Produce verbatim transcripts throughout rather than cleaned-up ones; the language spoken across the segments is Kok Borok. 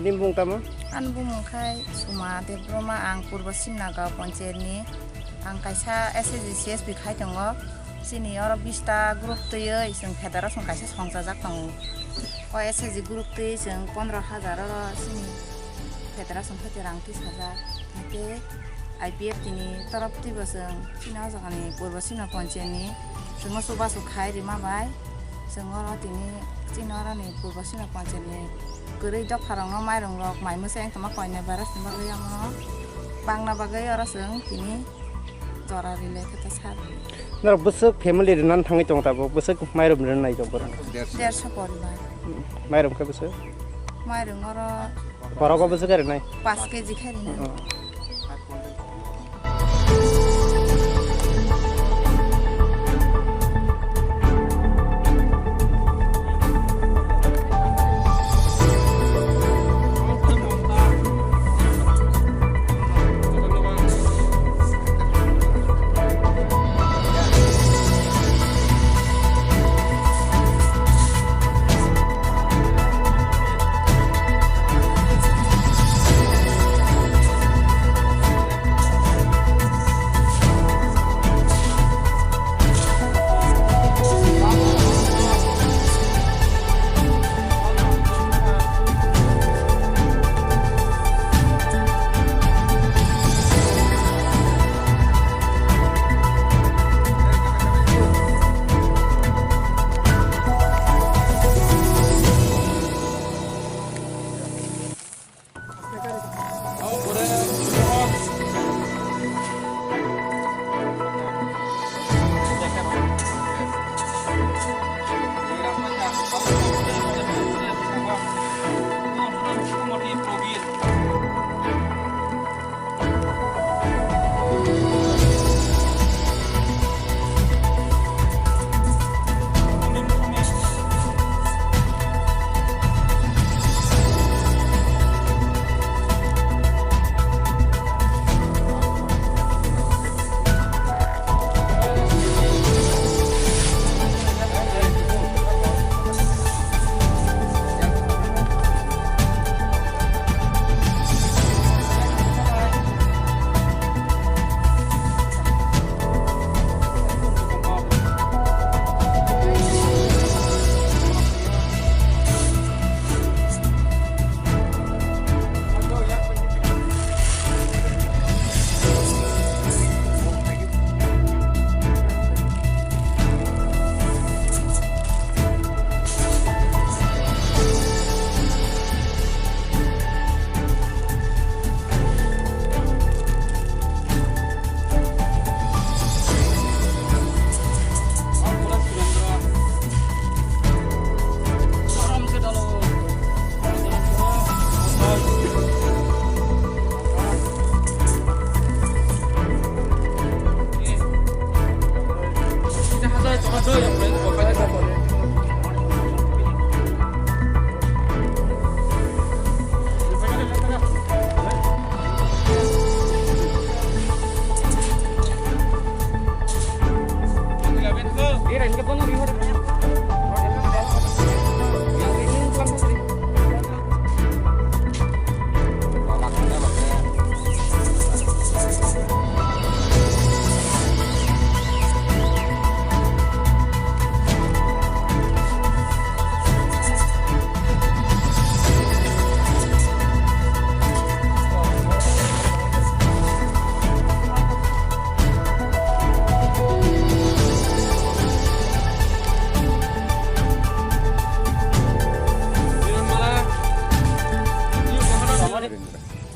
Nini bumung tamo? Ani bumung khai Suma Debbarma, ang Purbo Simnagaon ponchayat ni. Ang kaisa S H G C S P khai tongo. Chini oro bista group twiwi chwng federation kaisa songchajak tongo. O S H G group twi chwng pondro hajar oro chini federation thate rang tisajak. Hake I P F T ni torop twibo chwng chini o jagani Purbo Simna ponchayat ni chwngno chubachu khai rima bai. Chwng oro tini chini oro ni Purbo Simna ponchayat ni kwrwi dopha rok no mairung rok mai mwsai wngtongma koinai virus ni bagwi, omo bangna bagwi oro chwng tini jora rile khe ta sar. Norok bwswk family rwnan thangwi tongo tabuk, bwswk mairum rwnai tongo borok? Derso poribar. Mairum khe bwswk? Mairum oro Borok o bwswk khe rwnai? Paanch K G khe rwnai. Oh.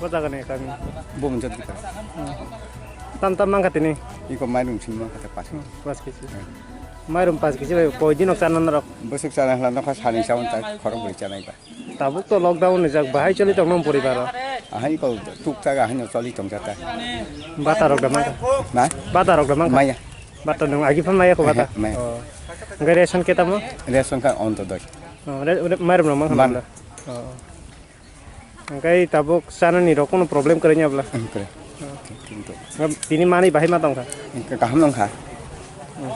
Jaga ni kami. Bo monjat di kara. Hmm. Tam tam mangkha tini? Iko mairum sing mangkha ta pas. Hmm, pas kg. Hmm. Mairum pas kg bai koi din ok chana norok? Bwswk chana hla nokha sani saun ta khorok bwrwi chanai ba. Tabuk to lockdown ni jak bahai choli tong nang poribar o. Ahai ko tuk chaga ahai no choli tong jata. Bata rok da mangkha? Na? Bata rok da mangkha? Maya. Bata nung agi pha maya ko bata? Maya. Oh. Hingke ration ke tamo? Ration ka on to doi. Oh, re-, re-, mairum rok mangkha Man. Mangkha. Oh. Hingke tabuk chana ni rok kono problem kwrwi nya bla? Hmm, kwrwi. Oh. Tini to. Tini mani bahai ma tongkha? Hingke kaham nongkha. Oh.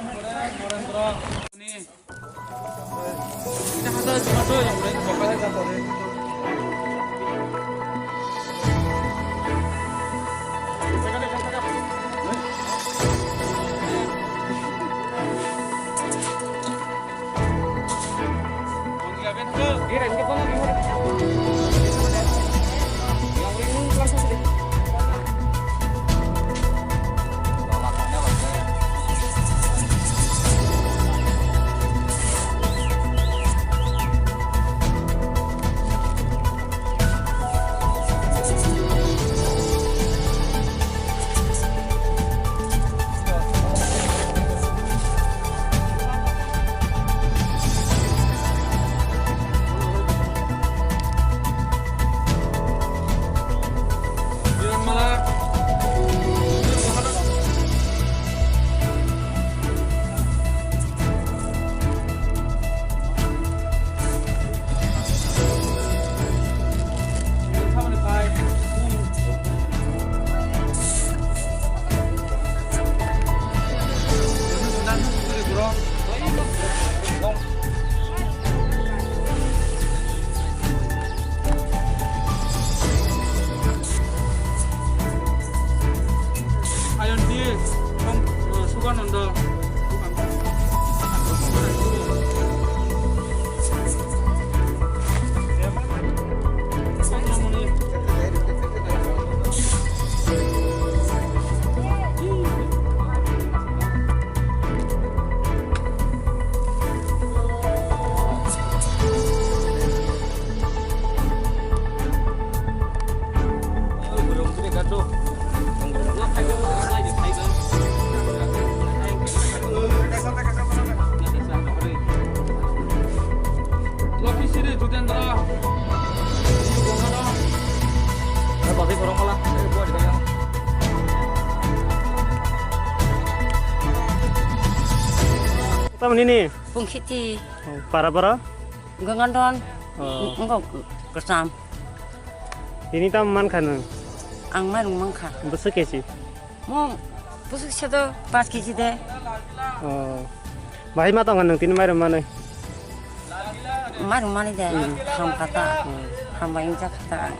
Ayonti, Sugananda. Tamo nini? Pungkhiti. Oh, para para? Gangandon. Oh. Ngo kesam. Tini tam mankha nung? Ang mairung mankha. Bwswk kesi? Mo bwswk sedo paanch kg de. Oh. Bahai ma tongo nung tini mairum manwi? Mairum manwi de. Hmm. Ham kata. Hmm. Ham bai wngja kata.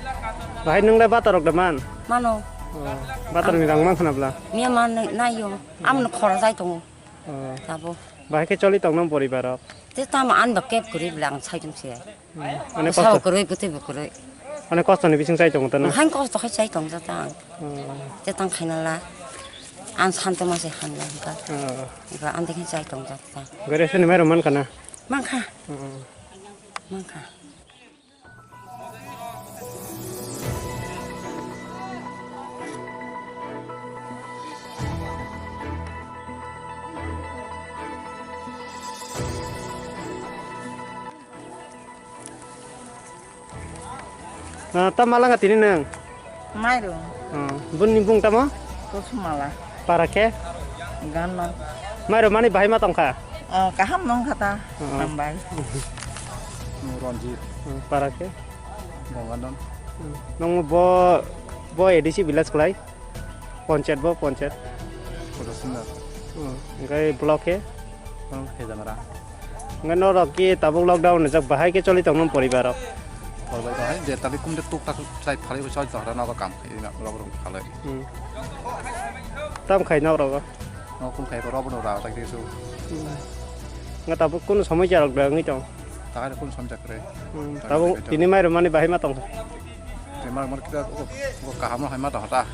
Bahai nung le batarok de man? Mano. Oh. Batarok ni rang man khana bla? Miya man nayo. Hmm. Amno khorok jai tongo. Oh. Tabo. Bahai khe choli tong nang poribar rok? Te tamo ani ba kep kwrwi bwle ang saitung se. Hmm. Ani bwsao kosto. Kwrwi bwtwi bo kwrwi. Ani kosto ni bising chai tongo tano? Hain kosto khai chai tong jata ang. Hmm. Te tang khaina la. Ang santo ma se han la hika. Hmm. Iba ang dekhe chai tong jata. Gare se ni mairum man kana? Man kha. Hmm. Man kha. Ah, tam malanga tini nang? Mairum. Oh, bun ni bung tamo? Kusumala. Para khe? Ganno. Mairum mani bahai ma tongkha? Oh, kaham nongkha ta. Oh. Hambai. Ranjit. Oh, para khe? Gongandon. Hmm. Nong bo, bo A D C village klai? Ponchayat bo, ponchayat? Kodasinda. Oh, hingkai block khe? Block khe Jamara. Hingke norok ki tabuk lockdown rijak bahai khe choli tongmani poribar rok? Poribar rok hai je tabuk kum de tuk tak chai phalwi choli tongra nogo kam khai na rok rok phalwi. Hmm. Tam khai nok rogo? Nok kum khai rok bono ra tak disu. Hmm. Hingke tabuk kunu somoi cha rok da wngwi tong? Takai kunu somoi cha kwrwi. Hmm. Tabuk tini mairum mani bahai ma tong? Te mar mar kita ko, ko kaham no hai ma ta hota.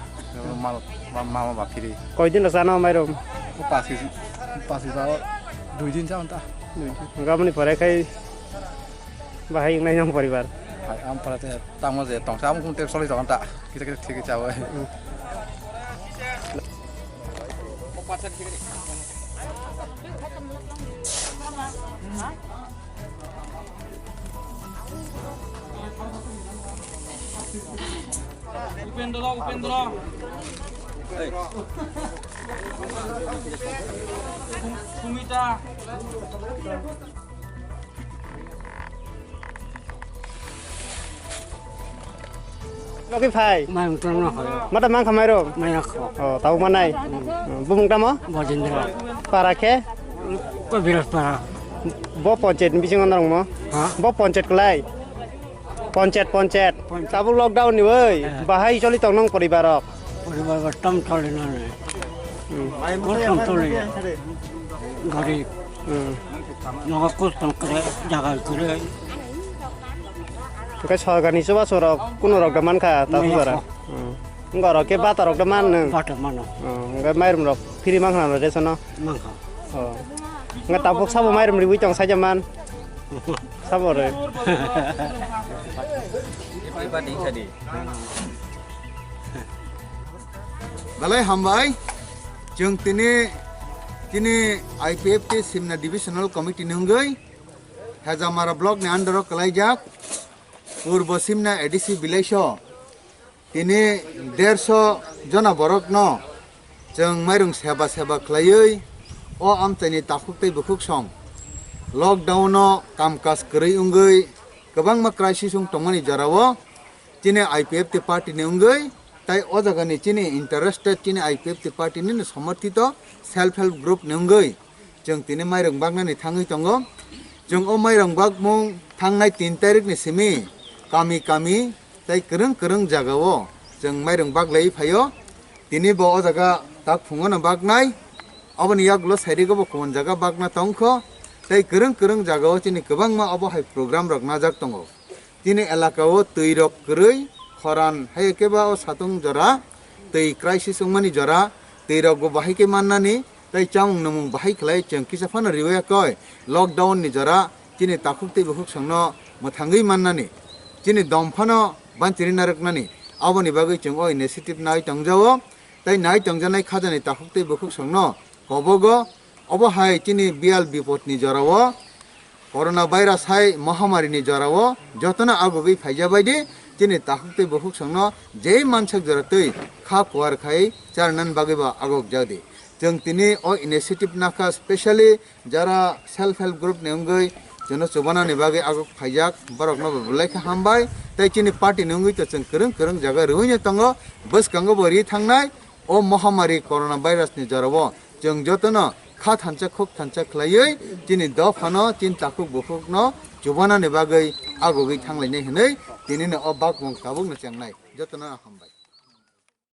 Mal, ma, ma, ma, ma phiri. Koi din rok chana mairum? Ko pas kg, pas kg ba dui din cha ta. Dui din. Hingke aboni pore khai bahai wngnai nang poribar? Ang pala te tamo je tongsa amung te soli tong ta. Kita kita thik chawi. Upendra, Upendra. Sumita. Logi phai. Mai tong no hoyo. Mata mang khamai ro. Mai kho. Oh, tau manai. Hmm. Bumung tamo? Bojendra. Para khe? Ko biras para. Bo ponchayat ni bisingo norong mo? Ha? Bo ponchayat klai. Ponchayat, ponchayat. Ponchayat. Tabuk lockdown ni oi. Eh. Bahai choli tong nong poribar rok. Poribar rok tam choli nani. Hmm. Kosong choli. Garib. Hmm. Nogo kosong kre, jaga kre. Oke, sorkar ni chubachu rok, kuno rok da mankha, ta Maya bujara. Kho. Hmm. Wngorok khe bata rok da man nung. Bata mano. Oh, wngkhe mairum rok free mankha na ration no? Mankha. Oh. Wngkhe tabuk sabo mairum riwi tong saija man. Sabo re. Belai hambai. Chwng tini, tini I P F T Simna Divisional Committee ni wngwi Hejamara block ni under o kwlaijak Purbo Simna A D C village o tini derso jona borokno chwng mairung seba seba khlaiwi o amchaini takhuk tei bukhuk song lockdown o kam kaj kwrwi wngwi kwbangma crisis wng tongmani jorao chini I P F T party ni wngwi tai o jagani chini interested chini I P F T party nini somorthito self help group ni wngwi chwng tini mairung baknani thangwi tongo. Chwng o mairung bakmung thangnai tin tarikni simi kami kami tei kwrwng kwrwng jagao chwng mairung baklaiwi phaio. Tini bo o jaga tak phungono baknai, aboni yagulo sairigo bo kubun jaga bakna tongkho, tei kwrwng kwrwng jagao chini kwbangma obo hai program rok najak tongo. Chini elakao twi rok kwrwi, khoran hai khe ba o satung jora twi crisis wngmani jora twi rok bo bahai khe mannani, tei chamung nwmung bahai khlai chwng kisa phano riwi ya koi lockdown ni jora chini takhuk tei bukhuk songno mwthangwi mannani, chini dom phano banchiri narwknani, aboni bagwi chwng o initiative nai tongjao tei nai tongjanai khajani takhuk tei bukhuk songno kobogo. Obo hai chini biyal bipot ni jorao, corona virus hai mohamari ni jorao jotono agugwi phaija bai di, chini takhuk tei bukhuk songno jei mansak jora twi kha kuar khai charnan bagwi bo agok jak di. Chwng tini o initiative nakha, specially jara self help group ni wngwi chwngno chubanani bagwi agok phaijak, borokno bo belai khe hambai. Tei chini party ni wngwi to chwng kwrwng kwrwng jaga rwino tongo, bwskango bo ri thangnai. O mohamari corona virus ni jorao chwng jotono kha thansa khuk thansa khlaiwi chini dophano chini takhuk bukhukno chubanani bagwi agugwi thanglainai hwnwi tinino o bakmung tabukno chengnai. Jotono hambai.